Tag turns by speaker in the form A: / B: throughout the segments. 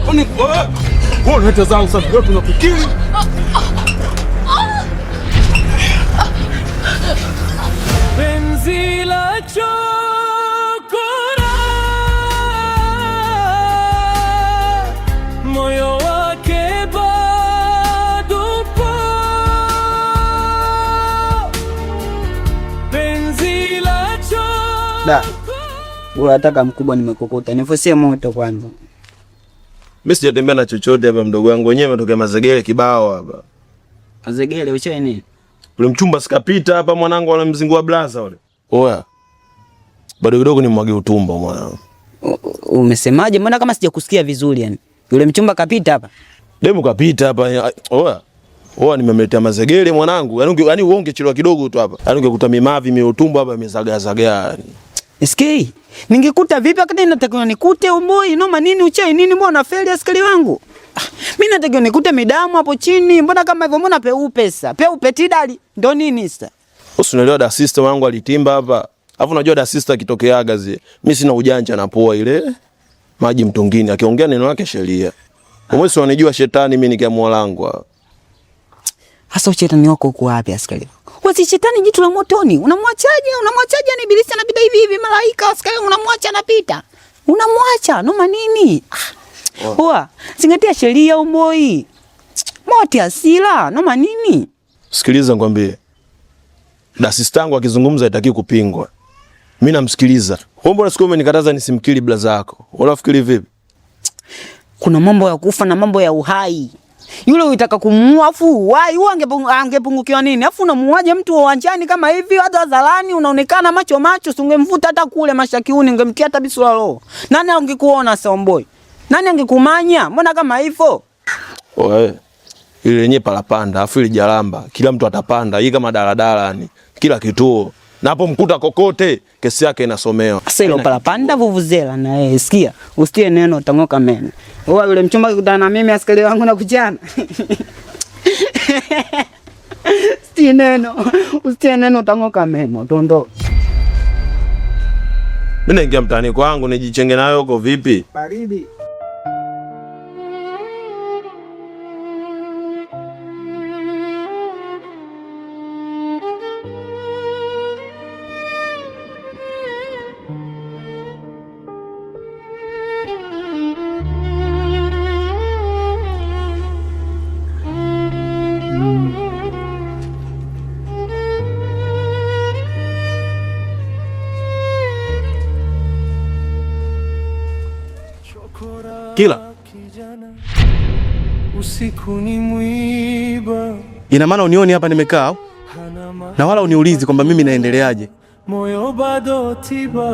A: Kwani wewe unaleta zangu sasa leo tunafikiri?
B: Penzi la chokora, moyo wake bado upo. Penzi la
C: Da.
B: chokora.
C: Bora hata mkubwa nimekukuta. Nifusie moto kwanza.
D: Mimi sijatembea na chochote hapa mdogo wangu, wenyewe umetokea mazegele kibao hapa.
C: Mazegele uchawi nini?
D: Ule mchumba sikapita hapa mwanangu, anamzingua blaza ule. Oya. Bado kidogo ni mwage utumbo mwanangu.
C: Umesemaje? Mbona kama sijakusikia vizuri yani? Yule mchumba kapita hapa.
D: Demu kapita hapa. Oya. Oya, nimemletea mazegele mwanangu. Yaani yaani uonge chelewa kidogo tu hapa. Yaani ungekuta mimavi miutumbo hapa imezagaa zagaa yani.
C: SK, ningekuta vipi wakati natakiwa nikute umboi noma nini uchai nini, mbona feli askari wangu? Ah, mimi natakiwa nikute midamu hapo chini, mbona kama hivyo, mbona peupe sasa? Peupe tidali ndo nini sasa?
D: Usielewa da sister wangu alitimba hapa. Alafu unajua da sister akitokeaga zi. Mimi sina ujanja na poa ile maji mtungini, akiongea neno lake sheria. Wewe si unanijua shetani mimi nikiamua langu.
C: Hasa ushetani wako uko wapi askari? Wewe si shetani jitu la motoni. Unamwachaje? Unamwachaje ni ibilisi anapita hivi hivi malaika askari unamwacha anapita. Unamwacha noma nini? Ah. Poa, zingatia sheria umboi. Moti asila noma nini?
D: Sikiliza nikwambie. Da sister yangu akizungumza haitaki kupingwa. Mimi namsikiliza. Wewe mbona siku umenikataza nisimkili blaza yako? Unafikiri vipi?
C: Kuna mambo ya kufa na mambo ya uhai. Yule uitaka kumuua afu uhai huo angepungukiwa nini? Afu unamuuaje mtu wa uwanjani kama hivi hata hadharani unaonekana macho macho, si ungemvuta hata kule mashakiuni ungemtia hata bisu la roho. Nani angekuona sasa boy? Nani angekumanya? Mbona kama hivyo?
D: Oe. Ile yenyewe palapanda, afu ile jalamba, kila mtu atapanda, hii kama daladala yani, kila kituo. Na hapo mkuta kokote kesi yake inasomewa.
C: Sasa ile palapanda vuvuzela na yeye, sikia, usitie neno utangoka meno. Oa yule mchumba akikutana na mimi askari wangu na kuchana. Usitie neno, usitie neno utangoka meno, tuondoke.
D: Mimi naingia mtaani kwangu nijichenge nayo huko vipi?
C: Baridi.
A: Kila
B: Usiku ni mwiba,
A: ina maana unioni hapa nimekaa au? Na wala uniulizi kwamba mimi naendeleaje.
B: Moyo bado tiba,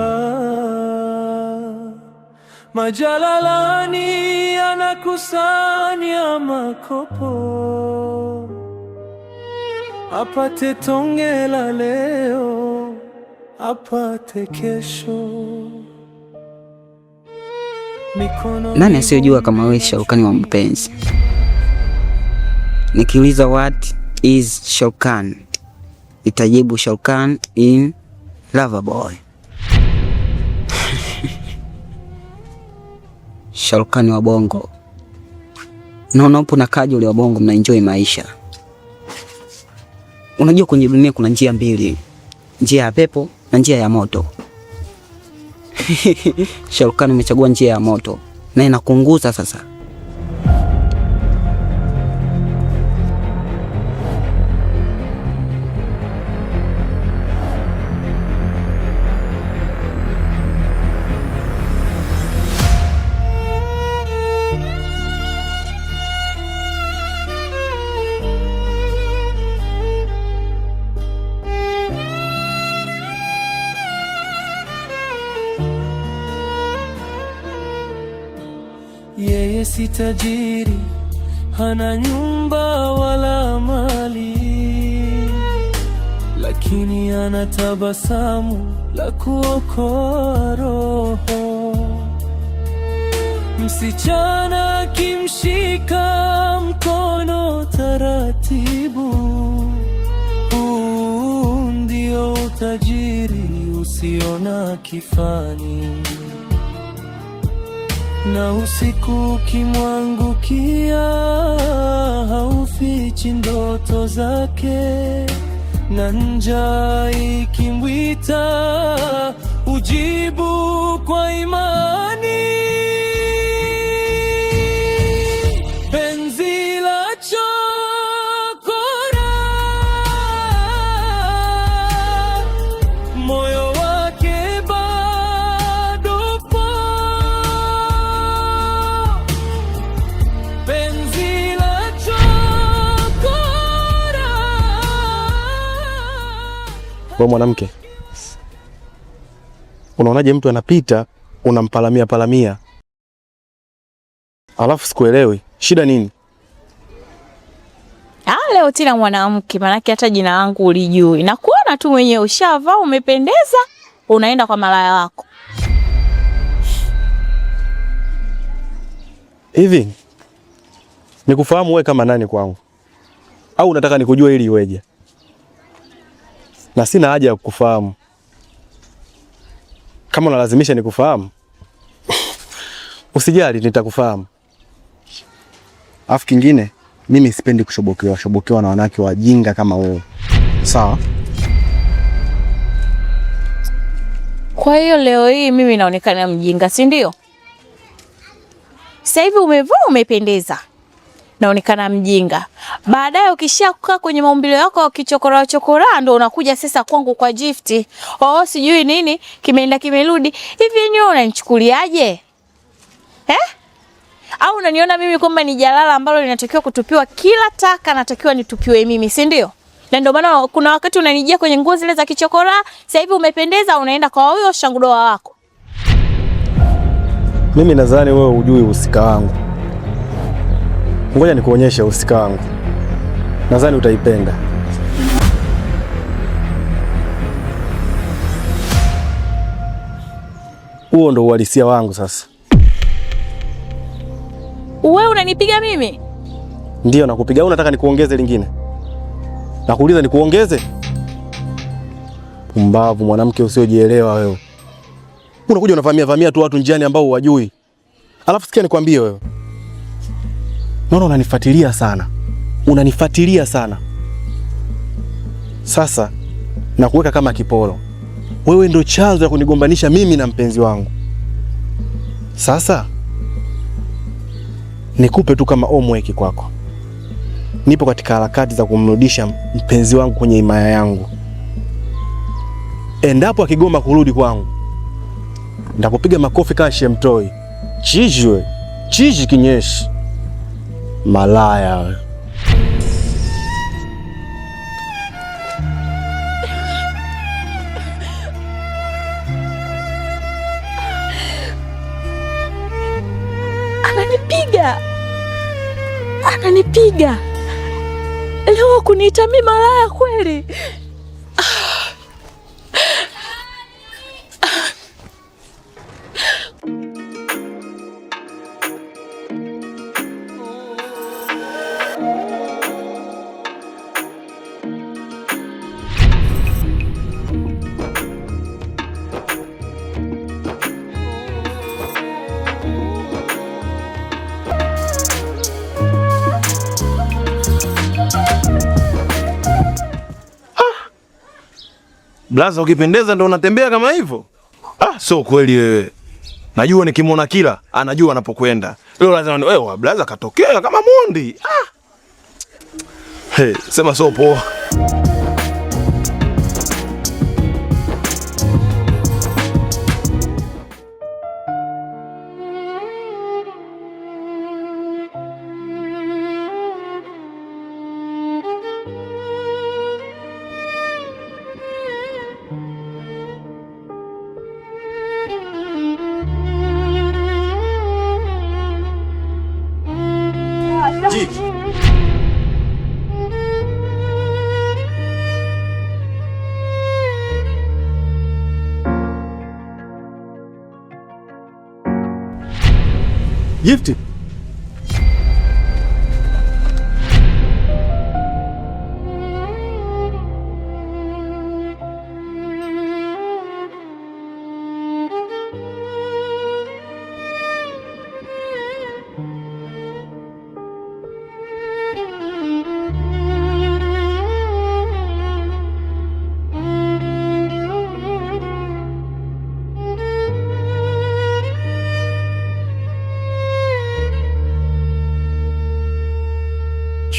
B: majalalani anakusanya makopo, apate tonge la leo, apate kesho. Mikono
C: Nani asiyojua kama wewe Sharukani wa mpenzi? Nikiuliza what is Sharukani, itajibu Sharukani in Lover Boy. Sharukani wa Bongo. Naona upo na Kajole wa Bongo mna enjoy maisha. Unajua kwenye dunia kuna njia mbili, njia ya pepo na njia ya moto. Sharukani umechagua njia ya moto na inakunguza sasa.
B: Yeye si tajiri, hana nyumba wala mali, lakini ana tabasamu la kuokoa roho. Msichana akimshika mkono taratibu, huu ndio utajiri usio na kifani. Na usiku ukimwangukia haufichi ndoto zake, na njaa ikimwita ujibu kwa imani. Penzi la chokora, moyo wake bado upo. Penzi la chokora.
A: Wewe mwanamke, unaonaje mtu anapita unampalamia palamia, alafu sikuelewi shida nini?
E: Ah, leo tena mwanamke, maanake hata jina langu ulijui. Na kuona tu mwenyewe ushavaa umependeza, unaenda kwa malaya wako.
A: Hivi nikufahamu wewe kama nani kwangu, au unataka nikujue ili iweje? Na sina haja ya kukufahamu. Kama unalazimisha nikufahamu, usijali, nitakufahamu. Alafu kingine, mimi sipendi kushobokewa shobokewa na wanawake wajinga kama wewe, sawa?
E: Kwa hiyo leo hii mimi naonekana mjinga, si ndio? Sasa hivi umevaa umependeza, naonekana mjinga. Baadaye ukishakaa kwenye maumbile yako kichokora chokora, ndo unakuja sasa kwangu kwa gift. Oh, sijui nini kimeenda kimerudi. Hivi yenyewe unanichukuliaje? Eh? Au unaniona mimi kwamba ni jalala ambalo linatakiwa kutupiwa kila taka, natakiwa nitupiwe mimi, si ndio? Na ndio maana kuna wakati unanijia kwenye nguo zile za kichokora, sasa hivi umependeza, unaenda kwa huyo shangudoa wako.
A: Mimi nadhani wewe hujui uhusika wangu. Ngoja nikuonyeshe uhusika wangu, nadhani utaipenda. Huo ndo uhalisia wangu sasa.
E: Wewe unanipiga mimi?
A: Ndio nakupiga. Au unataka nikuongeze lingine? Nakuuliza nikuongeze? Pumbavu mwanamke usiojielewa wewe. Unakuja unavamia vamia tu watu njiani ambao huwajui. Alafu sikia nikwambie wewe. Naona unanifuatilia sana. Unanifuatilia sana. Sasa nakuweka kama kiporo. Wewe ndo chanzo ya kunigombanisha mimi na mpenzi wangu. Sasa nikupe tu kama homework kwako. Nipo katika harakati za kumrudisha mpenzi wangu kwenye himaya yangu. Endapo akigoma kurudi kwangu, nitakupiga makofi kama shemtoi. Chizi we, chizi kinyeshi. Malaya we.
E: Ananipiga, ananipiga leo kuniita mimi malaya kweli?
D: Blaza, ukipendeza ndo unatembea kama hivyo? Ah, sio kweli wewe. Najua nikimwona kila anajua anapokwenda. Leo lazima wewe blaza katokea kama mundi. Ah. Hey, sema sio poa.
A: Gift.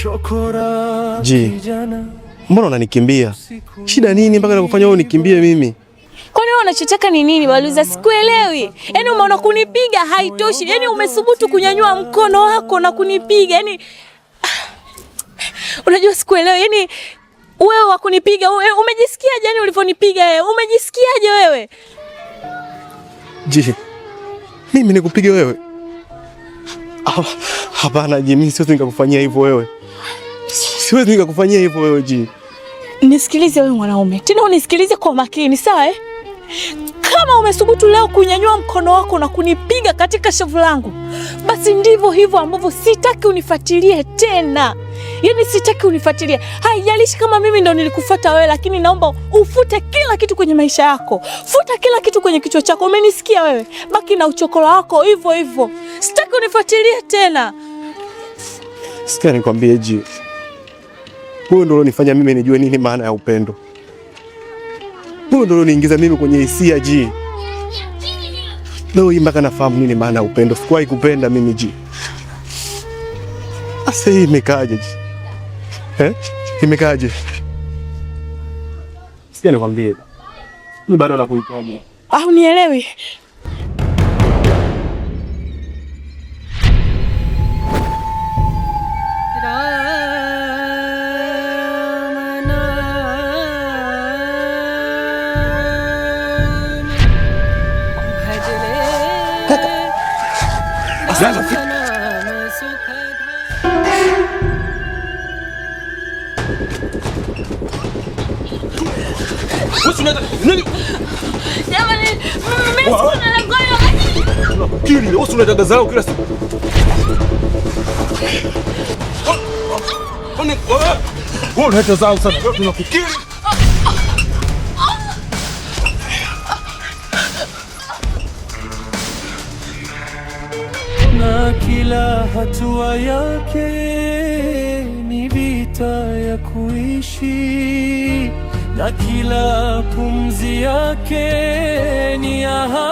B: Chokora
A: Ji,
B: kijana
A: mbona unanikimbia? Shida nini mpaka nakufanya wewe unikimbie mimi?
E: Kwani wewe unachotaka ni nini Baluza? Sikuelewi. Yaani umeona kunipiga haitoshi. Yaani umesubutu kunyanyua mkono wako na kunipiga. Yaani unajua sikuelewi. Yaani wewe wa kunipiga, wewe umejisikiaje yani ulivyonipiga wewe? Umejisikiaje wewe?
A: Ji, mimi nikupige wewe? Hapana Ji, mimi siwezi nikakufanyia hivyo wewe. Siwezi nikakufanyia hivyo wewe Ji.
E: Nisikilize wewe mwanaume, tena unisikilize kwa makini, sawa eh? Kama umesubutu leo kunyanyua mkono wako na kunipiga katika shavu langu, basi ndivyo hivyo ambavyo sitaki unifuatilie tena. Yaani sitaki unifuatilie. Haijalishi kama mimi ndo nilikufuata wewe, lakini naomba ufute kila kitu kwenye maisha yako. Futa kila kitu kwenye kichwa chako. Umenisikia wewe? Baki na uchokora wako hivyo hivyo. Sitaki unifuatilie tena.
A: Sikia nikwambie Ji, wewe ndio ulionifanya mimi nijue nini maana ya upendo. Wewe ndio ulioniingiza mimi kwenye hisia Ji. Leo hii mpaka nafahamu nini maana ya upendo. Sikuwahi kupenda mimi Ji. Asa hii imekaaje Ji? Imekaaje? Sikia nikwambie, mimi bado nakuhitaji.
E: Au nielewi? Jamani, mimi sikuwa na lengo hilo.
D: Kili, wewe unataka dharau kila siku. Kwani wewe unaleta dharau sana. Tunakukili.
B: Na kila hatua yake ni vita ya kuishi, na kila pumzi yake ni ahadi.